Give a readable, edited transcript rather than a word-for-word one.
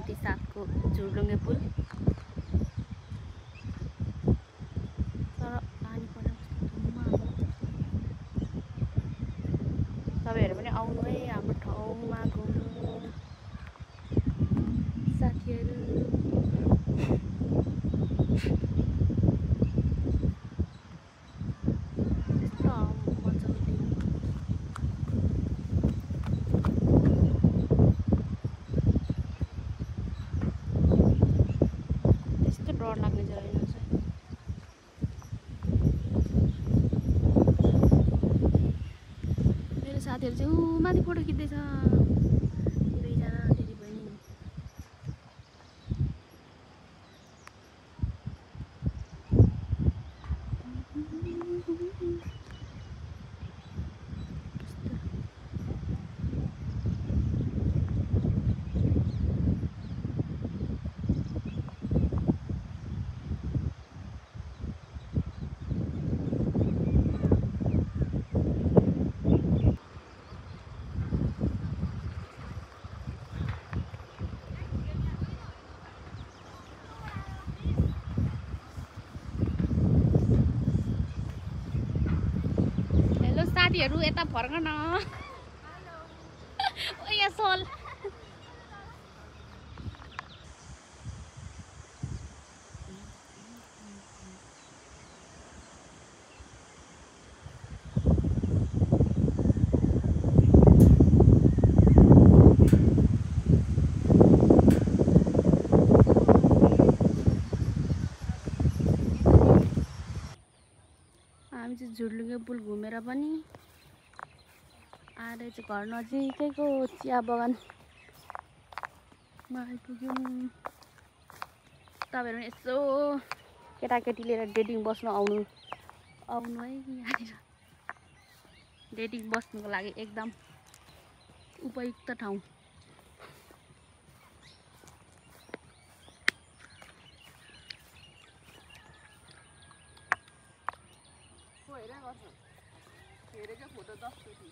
घन्टी 7 को झुर्लुङ्गे पुल। तर पानी पर्ने कस्तो धुम्म। तपाईहरु पनि आउनु है हाम्रो ठाउँमा घुम्नु साथीहरु। डर लाग्ने जग्गा रहेछ। मेरो साथीहरु चाहिँ ऊ माथि फोटो खिच्दैछ दुईजना दिदी बहिनी। साथीहरु यता फर्क न। ओ या सोल हामी चाहिँ झुर्लुङ्गे पुल घुमेर पनि आएर चाहिँ घर नजिकैको चिया बगानमा आइपुग्यौँ। तपाईहरु पनि यसो केटाकेटी लिएर डेटिङ बस्न आउनु है यहाँनिर। डेटिङ बस्नुको लागि एकदम उपयुक्त ठाउँ। हेरेको फोटो 10 पेटी